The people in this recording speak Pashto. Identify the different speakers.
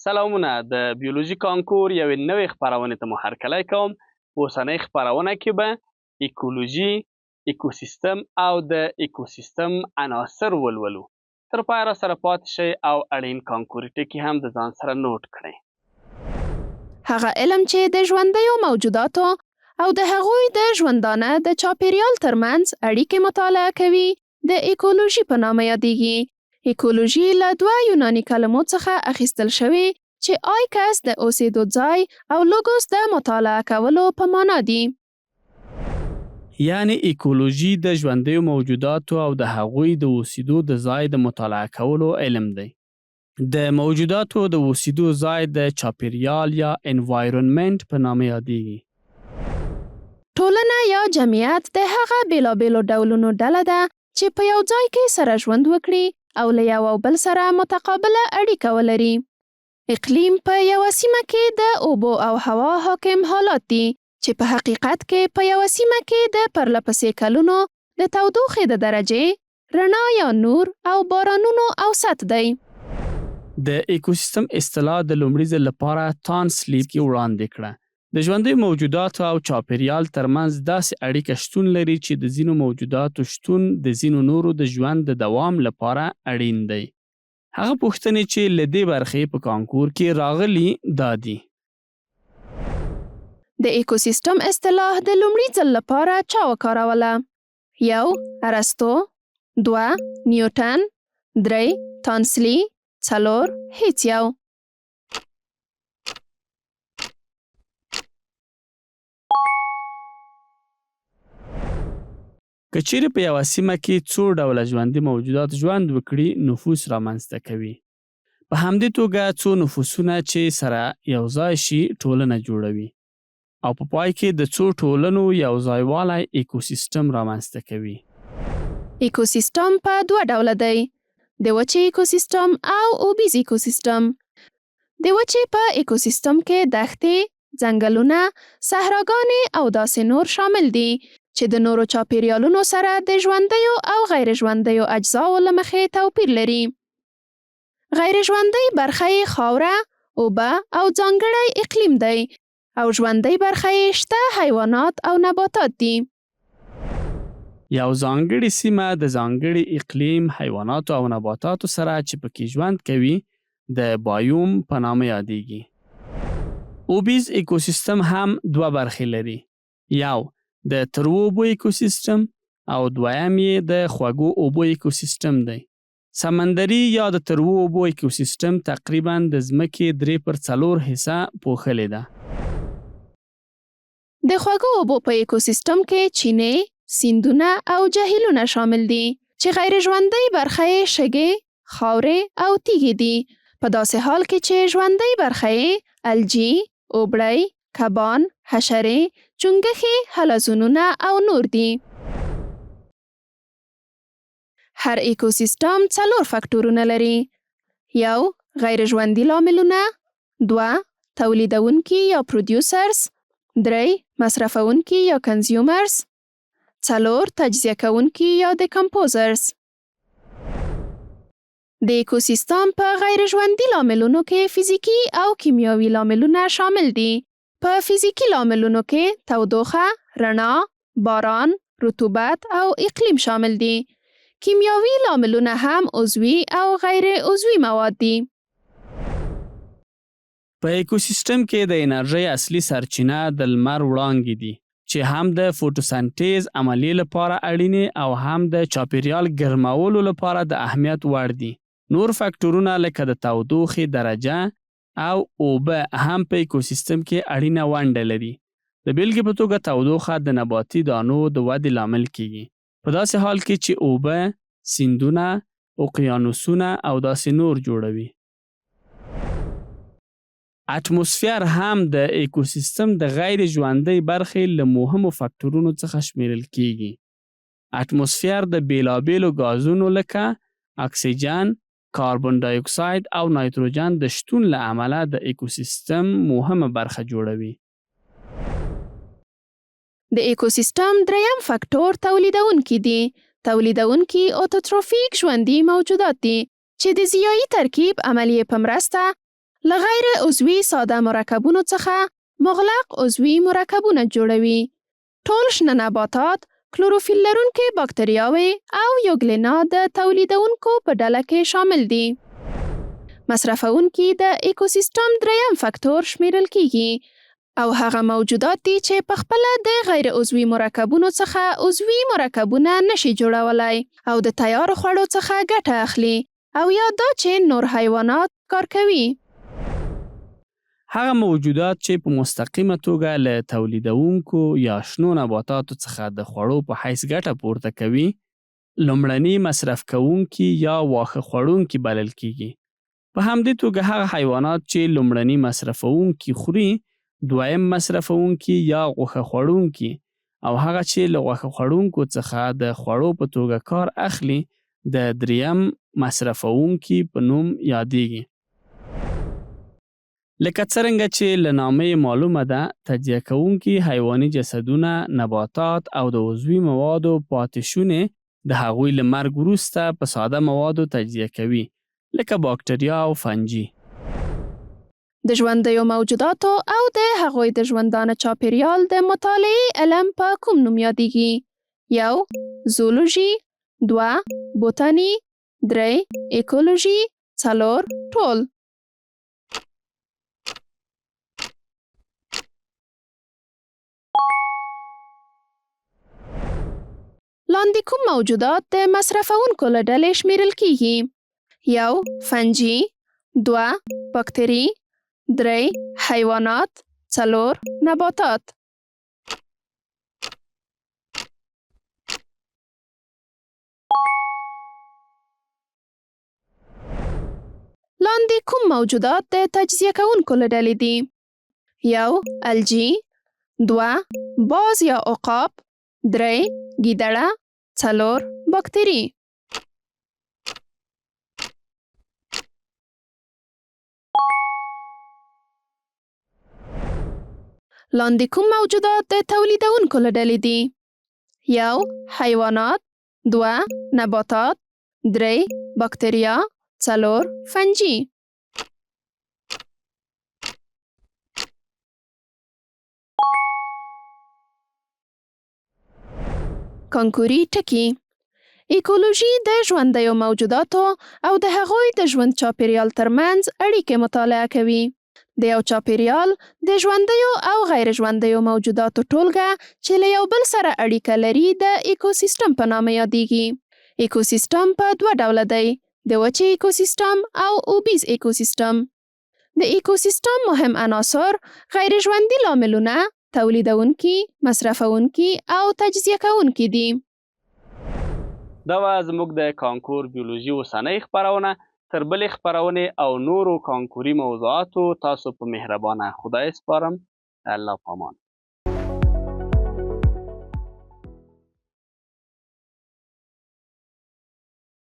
Speaker 1: سلامونه، د بیولوژي کانکور یوې نوې خپرونې ته مو هرکلی کوم. په اوسنۍ خپرونه کې به ایکولوژي، ایکوسیستم او د ایکوسیستم عناصر ولولو. تر پایه راسره پاتې شئ او اړین کانکوري ټکي هم د ځان سره نوټ کړئ.
Speaker 2: هغه علم چې د ژوندیو موجوداتو او د هغوی د ژوندانه د چاپیریال ترمنځ اړیکې مطالعه کوي، د ایکولوژي په نامه یادېږي. ایکولوژي له دوه یوناني کلمو څخه اخیستل شوې چې آیکس د اوسېدو ځای او لوګوس د مطالعه کولو په مانا دي.
Speaker 1: یعنې ایکولوژي د ژوندیو موجوداتو او د هغوی د اوسېدو د ځای د مطالعه کولو علم دی. د موجوداتو د اوسېدو ځای د چاپېریال یا انوایرونمنټ په نامه یادېږي.
Speaker 2: ټولنه یا جمعیت د هغه بېلابېلو ډولونو ډله ده چې په یو ځای کې سره ژوند وکړي او له یو او بل سره متقابله اړیکه ولري. اقلیم په یوه سیمه کې د اوبو او هوا حاکم حالات دي چې په حقیقت کې په یوه سیمه کې د پرله پسې کلونو د تودوخې د درجې، رڼا یا نور او بارانونو اوسط دی.
Speaker 1: د ایکوسیستم اصطلاح د لومړي ځل لپاره تانسلي کې وړاندې کړه. د ژوندیو موجوداتو او چاپیریال ترمنځ داسې اړیکه شتون لري چې د ځینو موجوداتو شتون د ځینو نورو د ژوند د دوام لپاره اړین دی. هغه پوښتنې چې له دې برخې په کانکور کې راغلي دا دي.
Speaker 2: د ایکوسیستم اصطلاح د لومړي ځل لپاره چا وکاروله؟ یو، ارسطو، دوه، نیوټن، درې، تانسلي، څلور، هیڅ یو.
Speaker 1: که چیرې په یوه سیمه کې څو ډوله ژوندي موجودات ژوند وکړي، نفوس رامنځته کوي. په همدې توګه څو نفوسونه چې سره یو ځای شي، ټولنه جوړوي او په پای کې د څو ټولنو یو ځایوالی ایکوسیستم رامنځته کوي.
Speaker 2: ایکوسیستم په دوه ډوله دی، د وچې ایکوسیستم او اوبیز ایکوسیستم. د وچې په ایکوسیستم کې دښتې، ځنګلونه، صحراګانې او داسې نور شامل دي، چې د نورو چاپېریالونو سره د ژوندیو او غیرژوندیو اجزاوو له مخې توپیر لري. غیرژوندۍ برخه یې خاوره، اوبه او ځانګړی اقلیم دی او ژوندۍ برخه یې شته حیوانات او نباتات دي.
Speaker 1: یو ځانګړې سیمه د ځانګړي اقلیم، حیواناتو او نباتاتو سره چې پکې ژوند کوي د بایوم په نامه یادېږي. اوبیز ایکوسیستم هم دوه برخې لري، یو د تروو اوبو ایکوسیستم او دویم یې د خوږو اوبو ایکوسیستم دی. سمندري یا د تروو اوبو ایکوسیستم تقریبا د ځمکې درې پر څلور حصه پوښلې ده.
Speaker 2: د خوږو اوبو په ایکوسیستم کې چینې، سیندونه او جهیلونه شامل دي، چې غیرژوندۍ برخه یې شګې، خاورې او تیږې دي، په داسې حال کې چې ژوندۍ برخه یې الجي، اوبړۍ، کبان، حشرې، چونګښې، حلزونونه او نور دي. هر ایکوسیستم څلور فکټورونه لري. یو، غیرژوندي لاملونه، دوه، تولیدوونکي یا پروډیوسرز، درې، مصرفوونکي یا کنزیومرز، څلور، تجزیه کوونکي یا دیکمپوزرز. د ایکوسیستم په غیرژوندي لاملونو کې فزیکي او کیمیاوي لاملونه شامل دي. په فزیکي لاملونو کې تودوخه، رڼا، باران، رطوبت او اقلیم شامل دي. کیمیاوي لاملونه هم عضوي او غیر عضوي مواد دي.
Speaker 1: په ایکوسیستم کې د انرژۍ اصلي سرچینه د لمر وړانګې دي چې هم د فوټوسنټیز عملیې لپاره اړینې او هم د چاپیریال ګرمولو لپاره د اهمیت وړ دي. نور فکټورونه لکه د تودوخې درجه او اوبه هم په ایکوسیستم کې اړینه ونډه لري. د بیلګې په توګه تودوخه د نباتي دانو د ودې لامل کیږي، په داسې حال کې چې اوبه سیندونه، اقیانوسونه او داسې نور جوړوي. اتموسفیر هم د ایکوسیستم د غیر ژوندۍ برخې له مهمو فکټورونو څخه شمیرل کیږي. اتموسفیر د بیلابیلو ګازونو لکه اکسیجن، کاربن ډای اکساید او نایتروجن د شتون له امله د ایکوسیستم مهمه برخه جوړوي.
Speaker 2: د ایکوسیستم دریم فکټور تولیدوونکي دي. تولیدوونکي اوتوتروفیک ژوندي موجودات دي چې د ضیايي ترکیب عملیې په مرسته له غیر عضوي ساده مرکبونو څخه مغلق عضوي مرکبونه جوړوي. ټول شنه نباتات، کلوروفیل لرونکې باکتریاوې او یوګلینا د تولیدوونکو په ډله کې شامل دي. مصرفوونکي د ایکوسیستم درېیم فکتور شمېرل کېږي او هغه موجودات دي چې په خپله د غیر عضوي مرکبونو څخه عضوي مرکبونه نه شي جوړولی او د تیارو خوړو څخه ګټه اخلي او یا دا چې نور حیوانات ښکار کوي.
Speaker 1: هغه موجودات چې په مستقیمه توګه له تولیدوونکو یا شنو نباتاتو څخه د خوړو په حیث ګټه پورته کوي، لومړني مصرف کوونکي یا واښه خوړونکي بلل کیږي. په همدې توګه هغه حیوانات چې لومړني مصرفوونکي خوري، دویم مصرفوونکي یا غوښه خوړونکي او هغه چې له غوښه خوړونکو څخه د خوړو په توګه کار اخلي، د دریم مصرفوونکي په نوم یادیږي. لکه څرنګه چې له نامه یې معلومه ده، تجزیه کوونکي حیواني جسدونه، نباتات او د عضوي موادو پاتې شونې د هغوی له مرګ وروسته په ساده موادو تجزیه کوي، لکه باکتریا او فنجي.
Speaker 2: د ژوندیو موجوداتو او د هغوی د ژوندانه چاپېریال د مطالعې علم په کوم نوم یادېږي؟ یو، زولوژي، دوه، بوتاني، درې، ایکولوژي، څلور، ټول. لاندې کوم موجودات د مصرفوونکو له ډلې شمېرل کېږي؟ یو، فنجي، دوه، باکتري، درې، حیوانات، څلور، نباتات. لاندې کوم موجودات د تجزیه کوونکو له ډلې دي؟ یو، الجي، دوه، باز یا عقاب، درې، ګیدړه، څلور، باکتري. لاندې کوم موجودات د تولیدوونکو له ډلې دي؟ یو، حیوانات، دوه، نباتات، درې، باکتریا، څلور، فنجي. کانکوري ټکي: ایکولوژي د ژوندیو موجوداتو او د هغوی د ژوند چاپېریال ترمنځ اړیکې مطالعه کوي. د یو چاپېریال د ژوندیو او غیر ژوندیو موجوداتو ټولګه چې له یو بل سره اړیکه لري د ایکوسیستم په نامه یادېږي. ایکوسیستم په دوه ډوله دی، د وچې ایکوسیستم او اوبیز ایکوسیستم. د ایکوسیستم مهم عناصر غیر ژوندي لاملونه، تولیدوونکي، مصرفوونکي او تجزیه کوونکي دي.
Speaker 1: دا وه زموږ د کانکور بیولوژي اوسنۍ خپرونه. تر بلې خپرونې او نورو کانکوري موضوعاتو تاسو په مهربانه خدای سپارم. الله پامان.